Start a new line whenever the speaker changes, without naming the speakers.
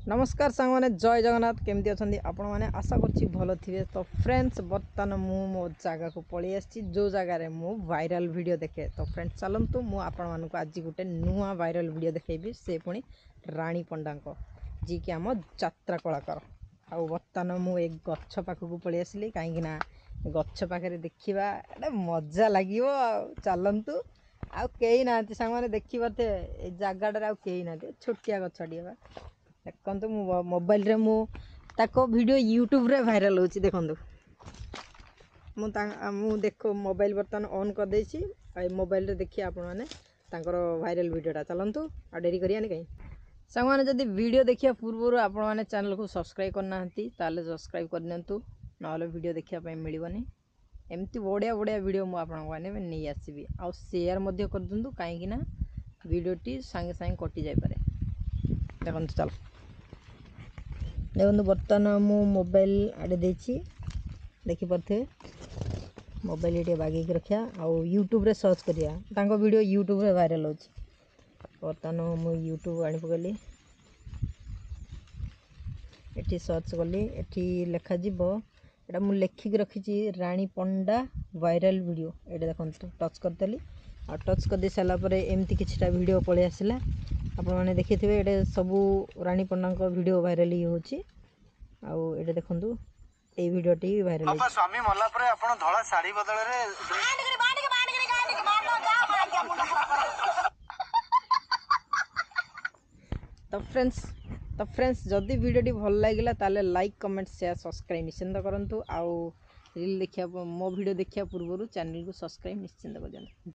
ନମସ୍କାର ସାଙ୍ଗମାନେ, ଜୟ ଜଗନ୍ନାଥ। କେମିତି ଅଛନ୍ତି ଆପଣମାନେ? ଆଶା କରୁଛି ଭଲ ଥିବେ। ତ ଫ୍ରେଣ୍ଡସ୍, ବର୍ତ୍ତମାନ ମୁଁ ମୋ ଜାଗାକୁ ପଳେଇ ଆସିଛି, ଯେଉଁ ଜାଗାରେ ମୁଁ ଭାଇରାଲ୍ ଭିଡ଼ିଓ ଦେଖେ। ତ ଫ୍ରେଣ୍ଡସ୍, ଚାଲନ୍ତୁ, ମୁଁ ଆପଣମାନଙ୍କୁ ଆଜି ଗୋଟେ ନୂଆ ଭାଇରାଲ୍ ଭିଡ଼ିଓ ଦେଖେଇବି, ସେ ପୁଣି ରାଣୀ ପଣ୍ଡାଙ୍କ, ଯିଏକି ଆମ ଯାତ୍ରା କଳାକାର। ଆଉ ବର୍ତ୍ତମାନ ମୁଁ ଏ ଗଛ ପାଖକୁ ପଳେଇ ଆସିଲି, କାହିଁକିନା ଗଛ ପାଖରେ ଦେଖିବା ଏଇଟା ମଜା ଲାଗିବ। ଆଉ ଚାଲନ୍ତୁ, ଆଉ କେହି ନାହାନ୍ତି ସାଙ୍ଗମାନେ, ଦେଖିପାରୁଥିବେ ଏ ଜାଗାଟାରେ ଆଉ କେହି ନାହାନ୍ତି। ଛୋଟିଆ ଗଛଟିଏ ବା। ଦେଖନ୍ତୁ, ମୁଁ ମୋବାଇଲରେ ମୁଁ ତାଙ୍କ ଭିଡ଼ିଓ ୟୁଟ୍ୟୁବରେ ଭାଇରାଲ୍ ହେଉଛି। ଦେଖନ୍ତୁ, ମୁଁ ଦେଖ, ମୋବାଇଲ ବର୍ତ୍ତମାନ ଅନ୍ କରିଦେଇଛି, ଆଉ ଏ ମୋବାଇଲରେ ଦେଖିବେ ଆପଣମାନେ ତାଙ୍କର ଭାଇରାଲ୍ ଭିଡ଼ିଓଟା। ଚାଲନ୍ତୁ, ଆଉ ଡେରି କରିବାନି କାହିଁ। ସାଙ୍ଗମାନେ, ଯଦି ଭିଡ଼ିଓ ଦେଖିବା ପୂର୍ବରୁ ଆପଣମାନେ ଚ୍ୟାନେଲକୁ ସବସ୍କ୍ରାଇବ୍ କରିନାହାନ୍ତି, ତାହେଲେ ସବସ୍କ୍ରାଇବ୍ କରିନିଅନ୍ତୁ, ନହେଲେ ଭିଡ଼ିଓ ଦେଖିବା ପାଇଁ ମିଳିବନି। ଏମିତି ବଢ଼ିଆ ବଢ଼ିଆ ଭିଡ଼ିଓ ମୁଁ ଆପଣଙ୍କ ମାନେ ନେଇ ଆସିବି। ଆଉ ସେୟାର ମଧ୍ୟ କରିଦିଅନ୍ତୁ, କାହିଁକିନା ଭିଡ଼ିଓଟି ସାଙ୍ଗେ ସାଙ୍ଗେ କଟି ଯାଇପାରେ। ଦେଖନ୍ତୁ, ଚାଲ ଦେଖନ୍ତୁ, ବର୍ତ୍ତମାନ ମୁଁ ମୋବାଇଲ ଆଡ଼େ ଦେଇଛି, ଦେଖିପାରୁଥିବେ। ମୋବାଇଲ ଟିକେ ବାଗେଇକି ରଖିବା ଆଉ ୟୁଟ୍ୟୁବରେ ସର୍ଚ୍ଚ କରିବା। ତାଙ୍କ ଭିଡ଼ିଓ ୟୁଟ୍ୟୁବରେ ଭାଇରାଲ୍ ହେଉଛି। ବର୍ତ୍ତମାନ ମୁଁ ୟୁଟ୍ୟୁବ ଆଣି ପକାଇଲି, ଏଠି ସର୍ଚ୍ଚ କଲି, ଏଠି ଲେଖାଯିବ। ଏଇଟା ମୁଁ ଲେଖିକି ରଖିଛି, ରାଣୀ ପଣ୍ଡା ଭାଇରାଲ୍ ଭିଡ଼ିଓ। ଏଇଟା ଦେଖନ୍ତୁ, ଟଚ୍ କରିଦେଲି, ଆଉ ଟଚ୍ କରିଦେଇ ସାରିଲା ପରେ ଏମିତି କିଛିଟା ଭିଡ଼ିଓ ପଳେଇ ଆସିଲା। ଆପଣମାନେ ଦେଖିଥିବେ, ଏଇଟା ସବୁ ରାଣୀ ପଣ୍ଡାଙ୍କ ଭିଡ଼ିଓ ଭାଇରାଲ୍ ଇଏ ହେଉଛି। ଆଉ ଏଇଟା ଦେଖନ୍ତୁ, ଏଇ ଭିଡ଼ିଓଟି ଭାଇରାଲ୍।
ସ୍ୱାମୀ ମଲା ପରେ ଆପଣ ଧଳା ଶାଢ଼ୀ ବଦଳରେ
ତ ଫ୍ରେଣ୍ଡସ୍, ଯଦି ଭିଡ଼ିଓଟି ଭଲ ଲାଗିଲା, ତାହେଲେ ଲାଇକ୍, କମେଣ୍ଟ, ସେୟାର, ସବସ୍କ୍ରାଇବ୍ ନିଶ୍ଚିନ୍ତ କରନ୍ତୁ। ଆଉ ରିଲ୍ ଦେଖିବା, ମୋ ଭିଡ଼ିଓ ଦେଖିବା ପୂର୍ବରୁ ଚ୍ୟାନେଲକୁ ସବସ୍କ୍ରାଇବ୍ ନିଶ୍ଚିନ୍ତ କରିଦିଅନ୍ତୁ।